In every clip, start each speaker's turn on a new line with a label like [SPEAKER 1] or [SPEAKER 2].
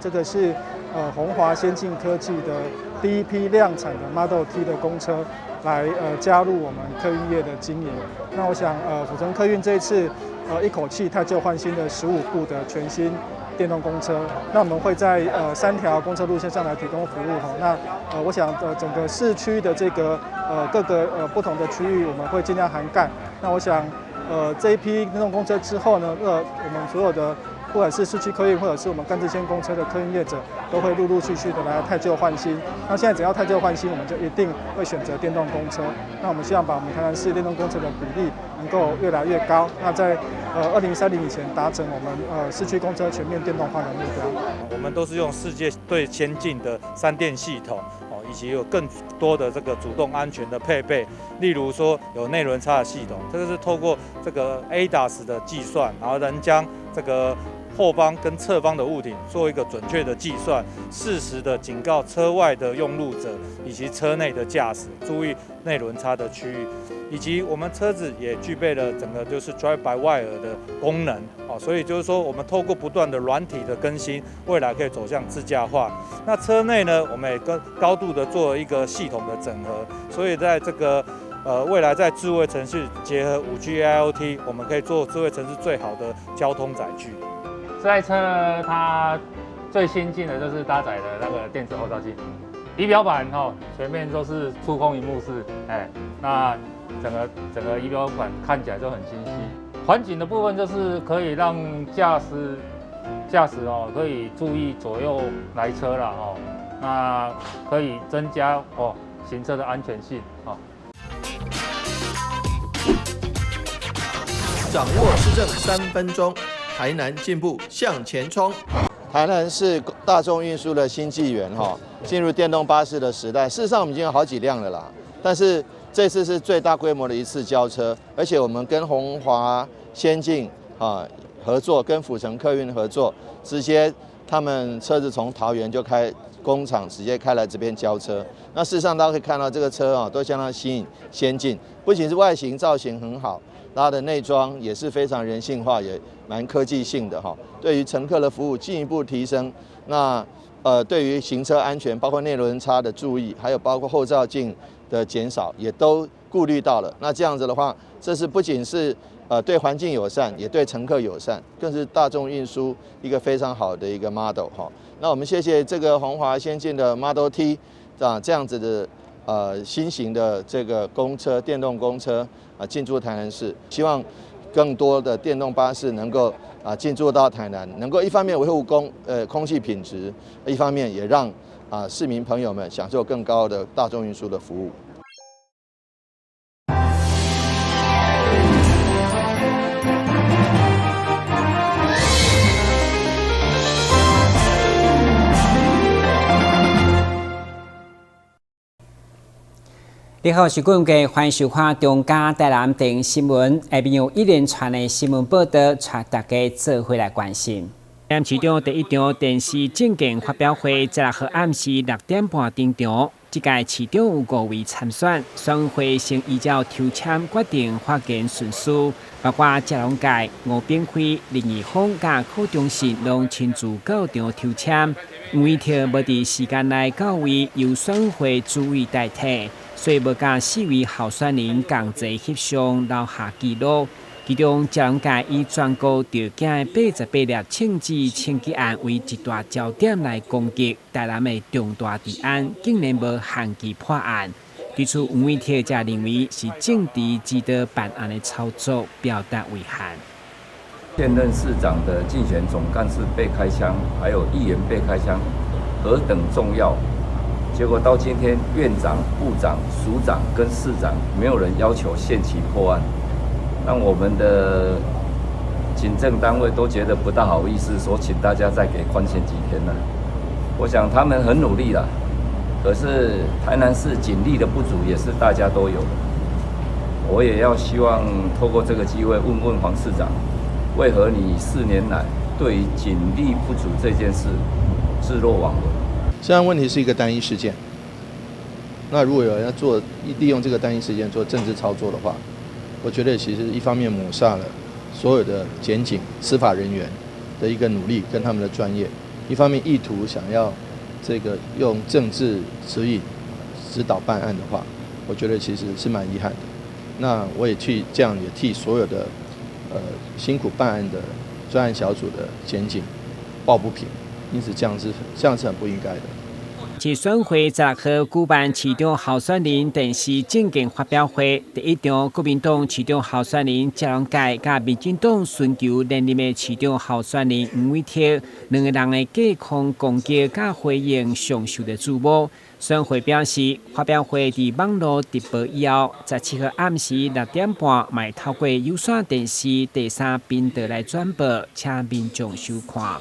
[SPEAKER 1] 這個是鴻華先進科技的第一批量產的 Model T 的公車，來加入我們客運業的經營。那我想府城客運這一次一口氣汰舊換新的15部的全新電動公車，那我們會在3條公車路線上來提供服務哈。那我想整個市區的這個各個不同的區域，我們會盡量涵蓋。那我想這一批電動公車之後呢，我們所有的不管是市區客運或者是我們幹支線公車的客運業者，都會陸陸續續的來汰舊換新。那現在只要汰舊換新，我們就一定會選擇電動公車。那我們希望把我們台南市電動公車的比例能夠越來越高。那在2030以前達成我們市區公車全面電動化的目標。
[SPEAKER 2] 我們都是用世界最先進的三電系統，哦，以及有更多的這個主動安全的配備，例如說有內輪差的系統，這個是透過這個 ADAS 的計算，然後能將這個後方跟側方的物體做一個準確的計算，適時的警告車外的用路者以及車內的駕駛注意內輪差的區域，以及我們車子也具備了整個就是 Drive by Wire 的功能，哦，所以就是說我們透過不斷的軟體的更新，未來可以走向自駕化。那車內呢，我們也跟高度的做一個系統的整合，所以在這個未來在智慧城市結合5G IoT，我們可以做智慧城市最好的交通載具。
[SPEAKER 3] 這台車呢，它最先進的就是搭載的那個電子後照鏡，儀表板哦，前面都是觸控螢幕式，哎，那整個儀表板看起來就很清晰。環景的部分就是可以讓駕駛哦，可以注意左右來車了哦，那可以增加哦行車的安全性哦。
[SPEAKER 4] 掌握市政3分鐘。台南進步向前衝。
[SPEAKER 5] 台南是大眾運輸的新紀元哈，進入電動巴士的時代。事實上，我們已經有好幾輛了啦，但是這次是最大規模的一次交車，而且我們跟鴻華先進啊合作，跟府城客運合作，直接他們車子從桃園就開工廠，直接開來這邊交車。那事實上，大家可以看到這個車啊，都相當新穎先進，不僅是外形造型很好。它的內裝也是非常人性化，也蠻科技性的哈。對於乘客的服務進一步提升，那對於行車安全，包括內輪差的注意，還有包括後照鏡的減少，也都顧慮到了。那這樣子的話，這是不僅是對環境友善，也對乘客友善，更是大眾運輸一個非常好的一個 model 哈。那我們謝謝這個鴻華先進的 Model T 啊，這樣子的新型的這個公車，電動公車啊進駐台南市，希望更多的電動巴士能夠啊進駐到台南，能夠一方面維護空氣品質，一方面也讓啊市民朋友們享受更高的大眾運輸的服務。
[SPEAKER 6] 你好，是顧問歡迎收看中嘉台南電新聞，下面有一連串的新聞報道，帶大家做伙來關心。台南市長第一場電視政見發表會，十六號暗時6點半登場。這屆市長有五位參選，選委會先依照抽籤決定發言順序，包括謝龍介、吳炳輝、林義峰佮柯忠信攏親自到場抽籤。黃偉哲無佇時間內到位，由選委會主委代替。所以無佮四位候選人仝齊翕相留下記錄。其中，謝龍介以全國著驚的88粒銃子槍擊案為一大焦點來攻擊台南的重大治安，竟然無限期破案。對此，黃偉哲則認為是政治指導辦案的操作，表達遺憾。
[SPEAKER 7] 現任市長的競選總幹事被開槍，還有議員被開槍，何等重要！結果到今天，院長、部長、署長跟市長，沒有人要求限期破案，讓我們的警政單位都覺得不大好意思，說請大家再給寬限幾天呢。我想他們很努力啦，可是台南市警力的不足也是大家都有的。我也要希望透過這個機會問問黃市長，為何你4年來對於警力不足這件事置若罔聞？
[SPEAKER 5] 治安問題是一個單一事件，那如果有人要做利用這個單一事件做政治操作的話，我覺得其實一方面抹煞了所有的檢警、司法人員的一個努力跟他們的專業，一方面意圖想要這個用政治指引指導辦案的話，我覺得其實是蠻遺憾的。那我也去這樣也替所有的辛苦辦案的專案小組的檢警抱不平，因此這樣是很不應該的。
[SPEAKER 6] 市選會16號舉辦市長候選人電視政見發表會，第一場國民黨市長候選人謝龍介佮民進黨尋求連任的市長候選人黃偉哲兩個人的隔空攻擊佮回應上受著矚目。選會表示，發表會佇網路直播以後，17號暗時6點半，嘛會透過有線電視第三頻道來轉播，請民眾收看。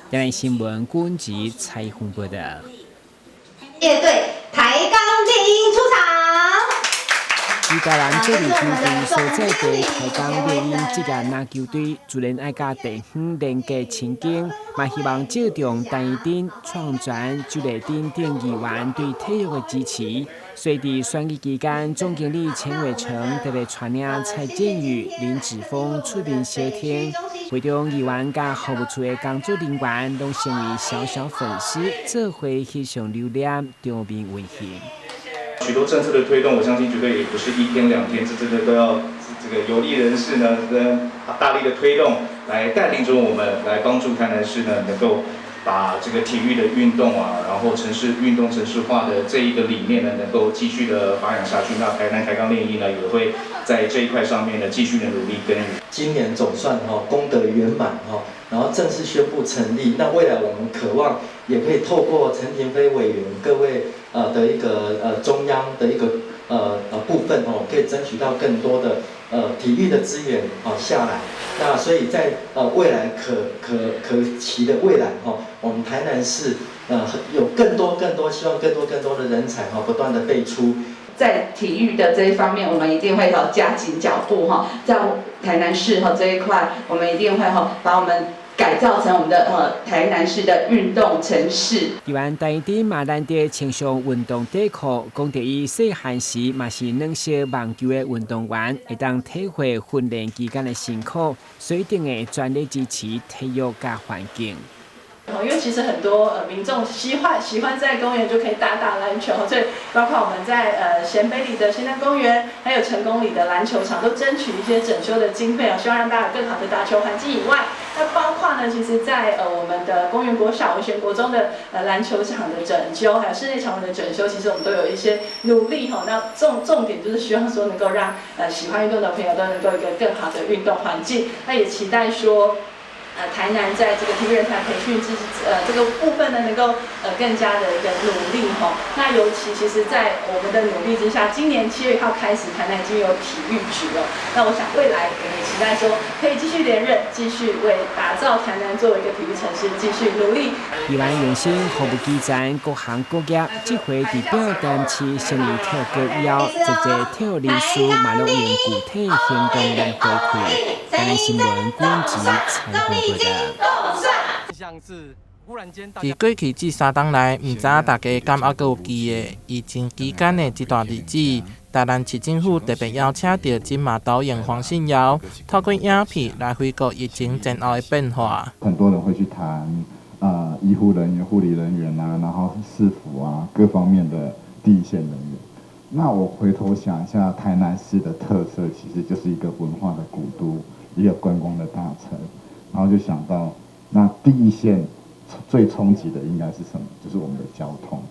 [SPEAKER 6] 電視新聞滾吉採訪報導。
[SPEAKER 8] 樂隊台鋼獵鷹出場。
[SPEAKER 6] 佇台南這里球隊所在地台鋼獵鷹職業籃球隊，自然愛佮地方連結親近，嘛希望借重陳怡貞、創全、周麗珍等議員對體育的支持。所以佇選舉期間，總經理錢偉成特別帶領蔡建宇、林子峰出面相挺，會中議員佮服務處的工作人員攏成為小小粉絲，做伙翕相留念，場面溫馨。
[SPEAKER 9] 許多政策的推動，我相信絕對也不是一天兩天，這真的都要這個有力人士呢，跟大力的推動，來帶領着我們，來幫助台南市呢，能夠把這個體育的運動啊，然後城市運動城市化的這一個理念呢，能夠繼續的發揚下去。那台南台鋼獵鷹呢，也會在這一塊上面呢，繼續的努力耕耘。
[SPEAKER 10] 今年總算哈功德圓滿哈，然後正式宣布成立。那未來我們渴望也可以透過陳亭妃委員各位的一個中央的一個部分哦，可以爭取到更多的體育的資源哦下來。那所以在未來可期的未來哈，我們台南市有更多更多希望更多更多的人才哈不斷的輩出。
[SPEAKER 11] 在體育的這一方面，我們一定會哈加緊腳步哈，在台南市哈這一塊，我們一定會哈把我們改造成我們的台南市的運動城市。
[SPEAKER 6] 議員陳怡貞嘛難得穿上運動底褲，講著伊細漢時嘛是軟式網球的運動員，會當體會訓練期間的辛苦，所以一定會全力支持體育佮環境。
[SPEAKER 12] 因為其實很多民眾喜歡在公園就可以打打籃球，所以包括我們在賢北里的仙山公園，還有成功里的籃球場，都爭取一些整修的經費啊，希望讓大家有更好的打球環境以外，那包括呢，其實在我們的公園國小、文學國中的籃球場的整修，還有室內場館的整修，其實我們都有一些努力哈。那重點就是希望說能夠讓喜歡運動的朋友都能夠一個更好的運動環境。那也期待說，台南在這個體育人才培訓這個部分呢，能夠更加的一個努力吼。那尤其其實，在我們的努力之下，今年7月1號開始，台南已經有體育局了。那我想未來我們也期待說，可以繼續連任，繼續為打造台南作為一個體育城市繼續努力。
[SPEAKER 6] 議員延伸服務基層各行各業，這回佇表達市成立體育局以後，這濟體育人士嘛攏用具體行動來回饋。台南新聞滾吉採訪報導。
[SPEAKER 13] 佇過去這3冬內，毋知影大家敢猶閣有記得，疫情期間的這段日子，台南市政府特別邀請著金馬導演黃信堯，透過影片來回顧疫情前後的變化。
[SPEAKER 14] 很多人會去談醫護人員、護理人員啊，然後市府啊，各方面的第一線人員。那我回頭想一下，台南市的特色其實就是一個文化的古都，一個觀光的大城，然後就想到，那第一線最衝擊的應該是什麼？就是我們的交通。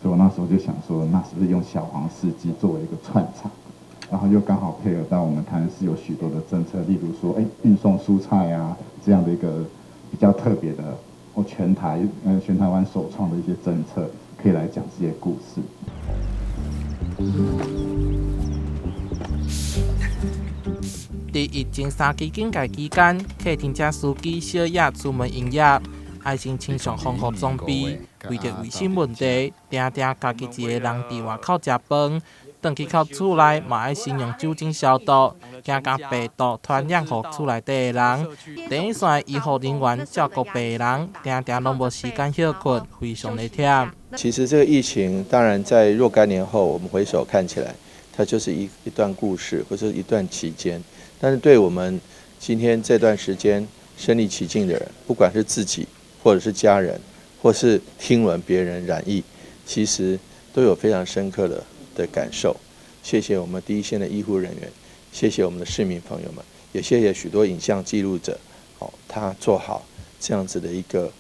[SPEAKER 14] 所以我那時候就想說，那是不是用小黃司機作為一個串場，然後又剛好配合到我們台南市有許多的政策，例如說，運送蔬菜啊這樣的一個比較特別的，或全台灣首創的一些政策，可以來講這些故事。
[SPEAKER 13] 佇疫情三級警戒期間，客廳車司機小葉出門營業，愛先穿上防護裝備，為著衛生問題，定定家己一個人佇外口食飯，轉去到厝內嘛愛先用酒精消毒，驚共病毒傳染予厝內底的人。第一線的醫護人員照顧病人，定定攏無時間歇睏，非常的忝。
[SPEAKER 5] 其實這個疫情，當然在若干年後，我們回首看起來，它就是一段故事或者一段期間。但是對我們今天這段時間身歷其境的人，不管是自己或者是家人，或是聽聞別人染疫，其實都有非常深刻的感受。謝謝我們第一線的醫護人員，謝謝我們的市民朋友們，也謝謝許多影像記錄者，哦，他做好這樣子的一個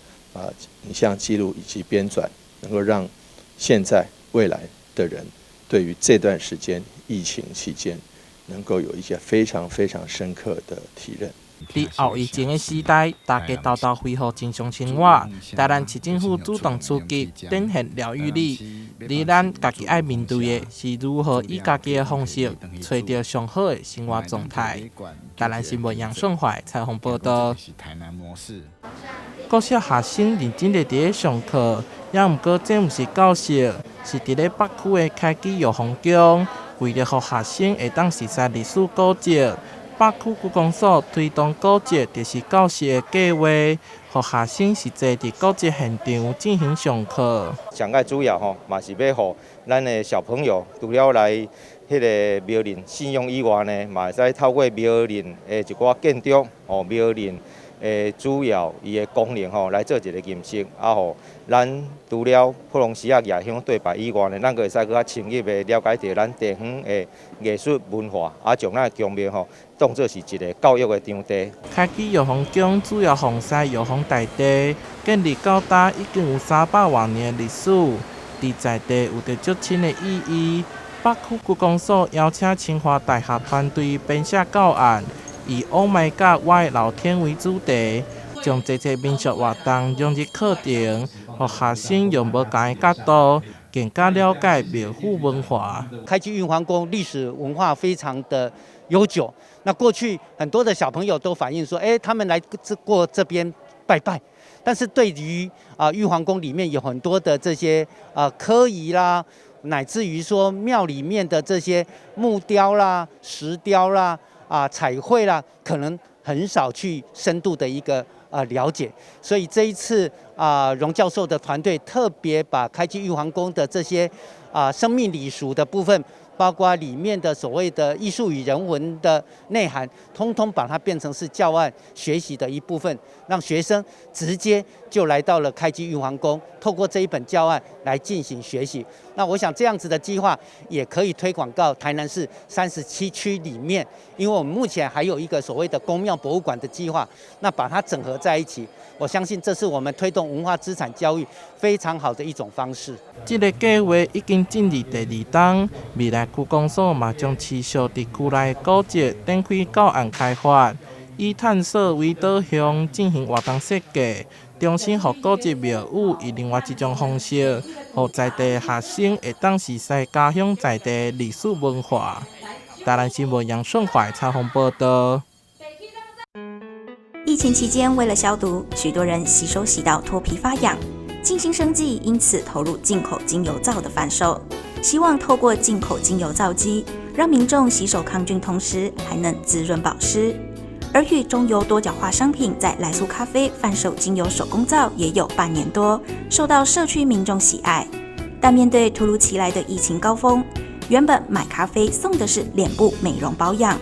[SPEAKER 5] 影像記錄以及編纂，能夠讓現在未來的人對於這段時間疫情期間，能夠有一些非常非常深刻的體認。
[SPEAKER 13] 佇後疫情的時代，大家沓沓恢復正常生活。台南市政府主動出擊，展現療癒力。而咱家己愛面對的是如何以家己的方式，揣著上好的生活狀態。台南新聞楊順懷採訪報導。國小學生認真地佇咧上課，也毋過這毋是教室，是佇咧北區的開基玉皇宮，為著予學生會當熟悉歷史古蹟。北區區公所推動古蹟就是教室的計畫，予學生實際佇古蹟現場進行上課。
[SPEAKER 15] 上蓋主要吼，嘛是欲予咱的小朋友，除了來彼个廟林信仰以外呢，嘛會使透過廟林的一寡建築，吼廟林的主要伊的功能吼，來做一个認識，啊，予咱除了普通時仔蜈香對拜以外呢，咱閣會使閣較深入的了解著咱地方的藝術文化，啊，將咱的宮廟吼當做是一个教育的場地。
[SPEAKER 13] 開基玉皇宮主要奉祀玉皇大帝，建立到今已經有300外年的歷史，佇在地有著足深的意義。北區區公所邀請清華大學團隊編寫教案，以 “Oh my God，我的老天”為主題，將這個民俗活動融入課程，予學生用無仝的角度，更加了解廟府文化。
[SPEAKER 16] 開基玉皇宮歷史文化非常的悠久，那過去很多的小朋友都反映說，他們來過這邊拜拜，但是對於玉皇宮裡面有很多的這些科儀啦，乃至於說廟裡面的這些木雕啦、石雕啦、彩繪啦，可能很少去深度的一個了解，所以這一次榮教授的團隊特別把開基玉皇宮的這些生命禮俗的部分，包括裡面的所謂的藝術與人文的內涵，通通把它變成是教案學習的一部分，讓學生直接就來到了開基玉皇宮，透過這一本教案來進行學習。那我想這樣子的計劃也可以推廣到台南市37區裡面，因為我們目前還有一個所謂的宮廟博物館的計劃，那把它整合在一起，我相信這是我們推動文化資產教育非常好的一種方式。
[SPEAKER 13] 這个計畫已經進入第二冬，未來區公所嘛將持續佇區內古蹟展開教案開發，以探索為導向進行活動設計，重新予古蹟廟宇以另外一種方式，予在地學生會當熟悉家鄉在地歷史文化。台南新聞楊順懷採訪報導。
[SPEAKER 17] 疫情期間，為了消毒，許多人洗手洗到脫皮發癢。靜心生技因此投入進口精油皂的販售，希望透過進口精油皂機，讓民眾洗手抗菌，同時還能滋潤保濕。而與中油多角化商品在來蘇咖啡販售精油手工皂也有半年多，受到社區民眾喜愛。但面對突如其來的疫情高峰，原本買咖啡送的是臉部美容保養，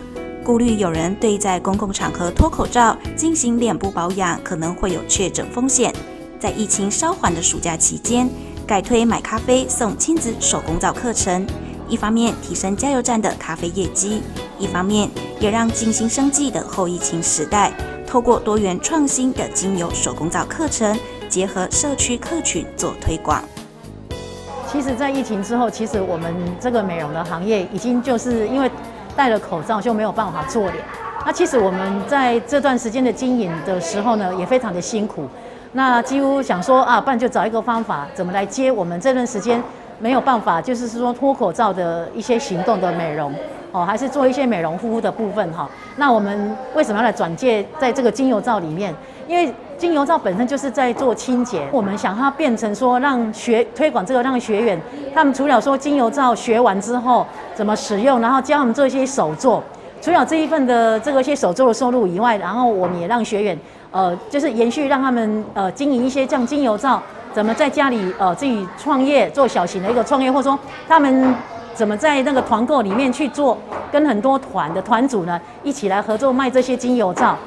[SPEAKER 17] 顧慮有人對在公共場合脫口罩進行臉部保養可能會有確診風險，在疫情稍緩的暑假期間，改推買咖啡送親子手工皂課程，一方面提升加油站的咖啡業績，一方面也讓靜心生技的後疫情時代，透過多元創新的精油手工皂課程，結合社區客群做推廣。
[SPEAKER 18] 其實，在疫情之後，其實我們這個美容的行業已經就是因為戴了口罩就沒有辦法做臉。那其實我們在這段時間的經營的時候呢，也非常的辛苦。那幾乎想說啊，不然就找一個方法，怎麼來接我們這段時間沒有辦法，就是說脫口罩的一些行動的美容哦，還是做一些美容護膚的部分哈。那我們為什麼要來轉介在這個精油皂裡面？因為精油皂本身就是在做清潔，我們想它變成說讓學推廣這個，讓學員他們除了說精油皂學完之後怎麼使用，然後教他們做一些手作，除了這一份的這個一些手作的收入以外，然後我們也讓學員就是延續讓他們經營一些像精油皂，怎麼在家裡自己創業做小型的一個創業，或者說他們怎麼在那個團購裡面去做，跟很多團的團主呢一起來合作賣這些精油皂。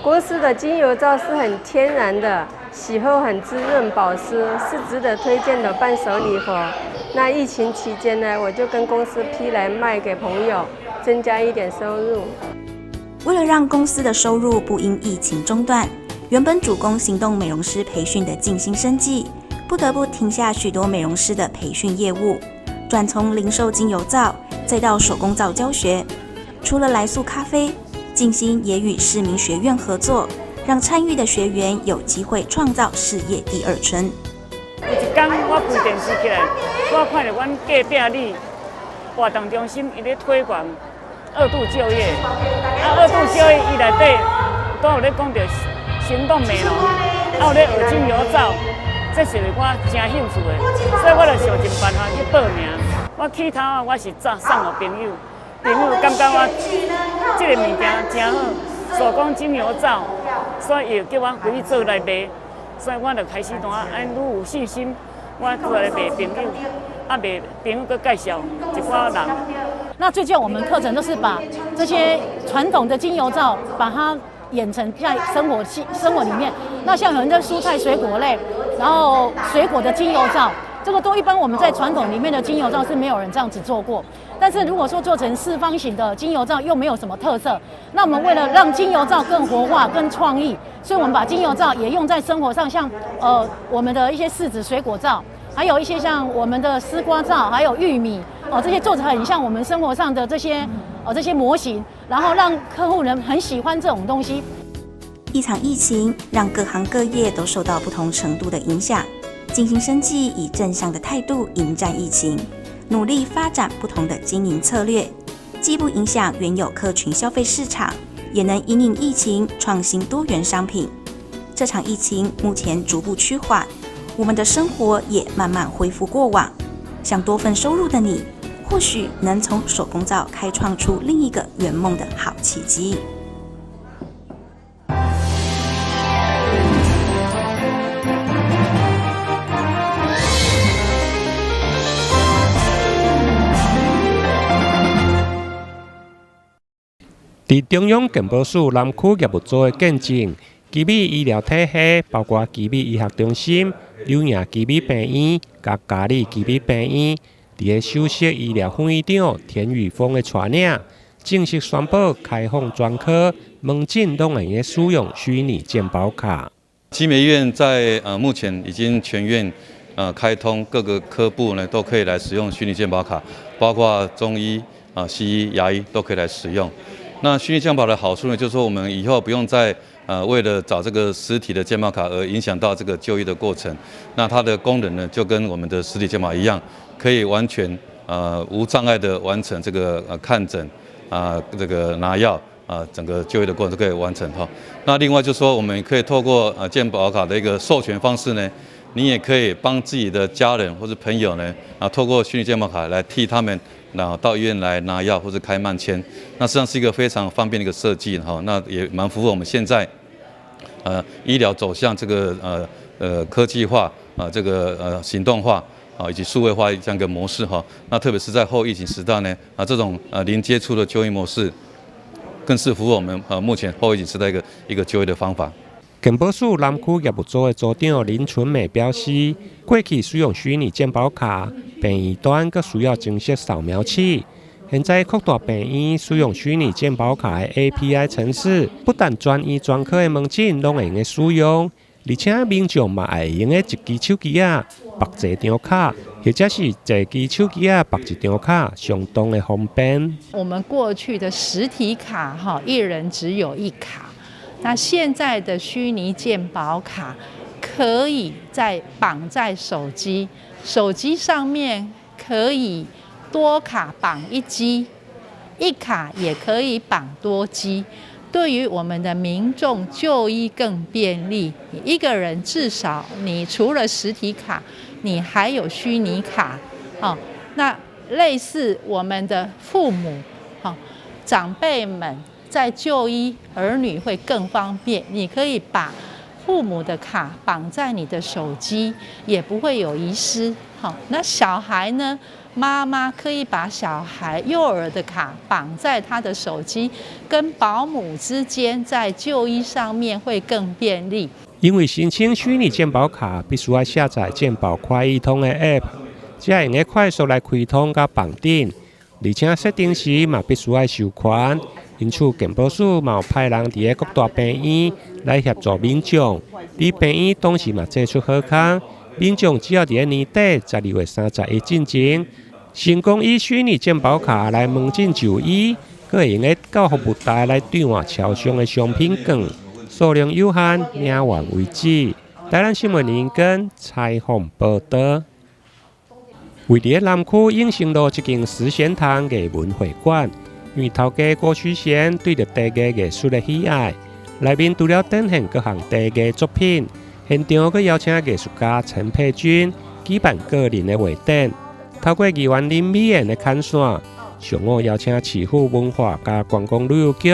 [SPEAKER 19] 公司的精油皂是很天然的，洗後很滋潤保濕，是值得推薦的伴手禮盒。那疫情期間呢，我就跟公司批來賣給朋友，增加一點收入。
[SPEAKER 17] 為了讓公司的收入不因疫情中斷，原本主攻行動美容師培訓的靜心生技，不得不停下許多美容師的培訓業務，轉從零售精油皂，再到手工皂教學。除了來速咖啡，靜心也與市民學院合作，讓參與的學員有機會創造事業第二春。
[SPEAKER 20] 有一天我開電視起來，我看著阮隔壁里活動中心伊咧推廣二度就業，啊二度就業伊內底都有咧講著行動美容，啊有咧學精油皂，這是我誠興趣的，所以我就想盡辦法去報名。我起頭啊，我是送予朋友，朋友感覺我這个物件誠好，手工精油皂，所以伊就叫我回去做來賣，所以我就開始怎按愈有信心，我出來賣朋友，啊賣朋友閣介紹一寡人。
[SPEAKER 18] 那最近我們課程都是把這些傳統的精油皂，把它演成在生活裡面。那像有人在蔬菜水果類，然後水果的精油皂，這個都一般我們在傳統裡面的精油皂是沒有人這樣子做過。但是如果說做成四方形的精油皂又沒有什麼特色，那我們為了讓精油皂更活化、更創意，所以我們把精油皂也用在生活上，像我們的一些柿子水果皂，還有一些像我們的絲瓜皂，還有玉米哦，這些做成很像我們生活上的這些這些模型，然後讓客戶人很喜歡這種東西。
[SPEAKER 17] 一場疫情讓各行各業都受到不同程度的影響，靜心生技以正向的態度迎戰疫情，努力發展不同的經營策略，既不影響原有客群消費市場，也能因應疫情創新多元商品。這場疫情目前逐步趨緩，我們的生活也慢慢恢復過往。想多份收入的你，或許能從手工皂開創出另一個圓夢的好契機。
[SPEAKER 21] 佇中央健保署南區業務組的見證，奇美醫療體系包括奇美醫學中心、柳營奇美病院、佮嘉里奇美病院，佇个首席醫療副院長田宇峰的帶領，正式宣布開放專科門診，攏會用使用虛擬健保卡。
[SPEAKER 22] 奇美醫院在目前已經全院開通，各個科部呢都可以來使用虛擬健保卡，包括中醫、西醫、牙醫都可以來使用。那虛擬健保的好處呢，就是說我們以後不用再為了找這個實體的健保卡而影響到這個就醫的過程。那它的功能呢，就跟我們的實體健保一樣，可以完全無障礙的完成這個看診啊、這個拿藥啊、整個就醫的過程都可以完成哈。那另外就是說，我們可以透過健保卡的一個授權方式呢，你也可以幫自己的家人或者朋友呢，透過虛擬健保卡來替他們。然後到醫院來拿藥或者開慢簽，那實際上是一個非常方便的一個設計哈，那也蠻符合我們現在，醫療走向這個科技化啊，這個行動化啊以及數位化這樣一個模式哈。那特別是在後疫情時代呢，啊這種零接觸的就醫模式，更是符合我們目前後疫情時代一個就醫的方法。
[SPEAKER 21] 健保署南區業務組的組長林純美表示，過去使用虛擬健保卡，病院端閣需要增設掃描器。現在擴大病院使用虛擬健保卡的 API 程式，不但專醫專科的門診攏會用得使用，而且民眾嘛會用得一支手機仔綁一張卡，或者是一支手機仔綁一張卡，相當的方便。
[SPEAKER 23] 我們過去的實體卡，哈，一人只有一卡。那現在的虛擬健保卡可以在綁在手機，手機上面可以多卡綁一機，一卡也可以綁多機。對於我們的民眾就醫更便利。你一個人至少你除了實體卡，你還有虛擬卡。哦，那類似我們的父母、長輩們。在就醫，兒女會更方便。你可以把父母的卡綁在你的手機，也不會有遺失。好，那小孩呢？媽媽可以把小孩幼兒的卡綁在他的手機，跟保姆之間在就醫上面會更便利。
[SPEAKER 21] 醫因為申請虛擬健保卡必須愛下載健保快易通的 App，才會用得快速來開通佮綁定，而且設定時嘛必須愛授權。因此，健保署嘛有派人佇咧各大病院來協助民眾。佇病院當時嘛祭出好康，民眾只要佇咧年底12月31進前，成功以虛擬健保卡來門診就醫，閣會用得到服務台來兌換超商的商品券，數量有限，領完為止。台南新聞林根採訪報導。位佇咧南區永盛路這間思賢堂藝文會館，因為頭家郭旭賢對著茶藝藝術的喜愛，內面除了展現各項茶藝作品，現場閣邀請藝術家陳佩君舉辦個人的畫展，透過議員林美妍的牽線，上午邀請市府文化佮觀光旅遊局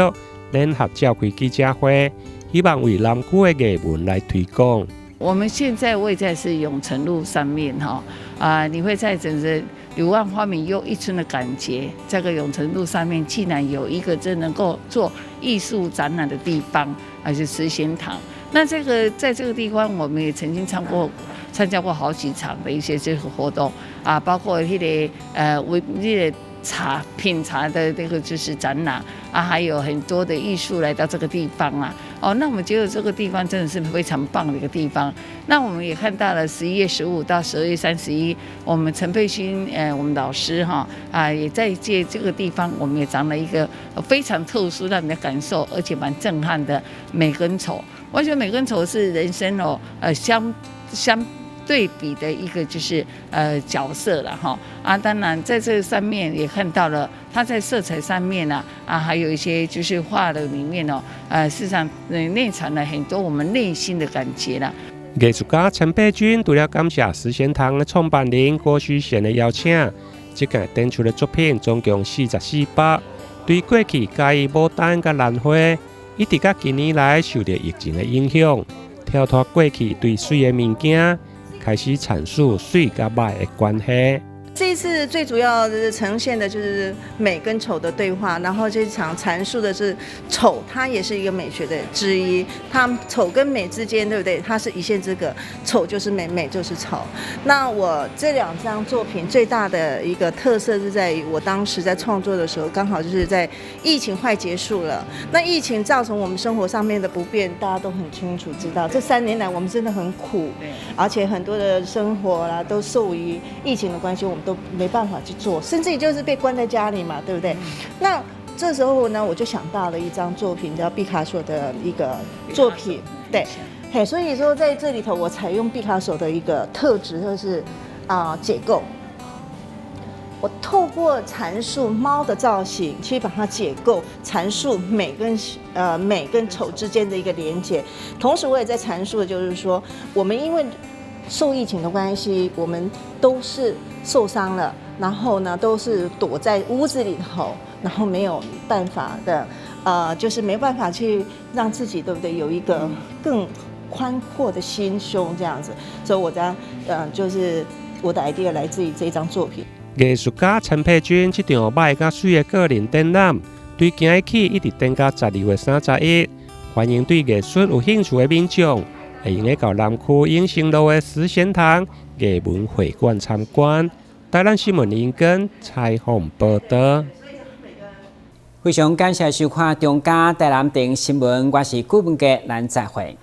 [SPEAKER 21] 聯合召開記者會，希望為南區的藝文來推廣。
[SPEAKER 1] 我們現在位在是永成路上面哈，啊，你會在整個柳暗花明又一村的感覺。這個永成路上面竟然有一個真能夠做藝術展覽的地方，還是思賢堂。那這個在這個地方，我們也曾經參加過好幾場的一些這個活動啊，包括那個為那個茶品茶的那個就是展覽啊，還有很多的藝術來到這個地方啊。哦，那我們覺得這個地方真的是非常棒的一個地方。那我們也看到了11月15到12月31，我們陳佩勳我們老師哈啊，也在借這個地方，我們也展了一個非常特殊讓人的感受，而且蠻震撼的美跟醜。我覺得美跟醜是人生哦，相對比的一個就是角色了哈啊，當然在這上面也看到了他在色彩上面呢啊，還有一些就是畫的裡面哦，事實上內藏了很多我們內心的感覺啦。
[SPEAKER 21] 藝術家陳佩君除了感謝思賢堂的創辦人郭旭賢的邀請，這屆展出的作品總共44幅，對過去佮意牡丹佮蘭花，一直到近年來受著疫情的影響，跳脫過去對媠的物件，開始闡述媠佮歹的關係。
[SPEAKER 2] 這一次最主要的呈現的就是美跟醜的對話，然後這場闡述的是醜，它也是一個美學的之一。它醜跟美之間，對不對？它是一線之隔，醜就是美，美就是醜。那我這兩張作品最大的一個特色是在於，我當時在創作的時候，剛好就是在疫情快結束了。那疫情造成我們生活上面的不便，大家都很清楚知道。這3年來我們真的很苦，而且很多的生活啦都受於疫情的關係，我們都沒辦法去做，甚至於就是被關在家裡嘛，對不對？那這時候呢，我就想到了一張作品，叫畢卡索的一個作品，對，嘿，所以說在這裡頭，我採用畢卡索的一個特質，就是啊解構。我透過闡述貓的造型，去把它解構，闡述美跟醜之間的一個連結。同時，我也在闡述的就是說，我們因為受疫情的關係，我們都是受傷了，然後呢，都是躲在屋子裡頭，然後沒有辦法的，就是沒辦法去讓自己，對不對，有一個更寬闊的心胸這樣子。所以我在，就是我的 idea 來自於這張作品。
[SPEAKER 21] 藝術家陳佩君這場歹佮媠的個人展覽，對今日起一直展到12月31，歡迎對藝術有興趣的民眾，會用得到南區永盛路的思賢堂藝文會館參觀。台南新聞林根採訪報導。
[SPEAKER 6] 非常感謝收看中嘉台南電新聞，我是顧文傑，咱再會。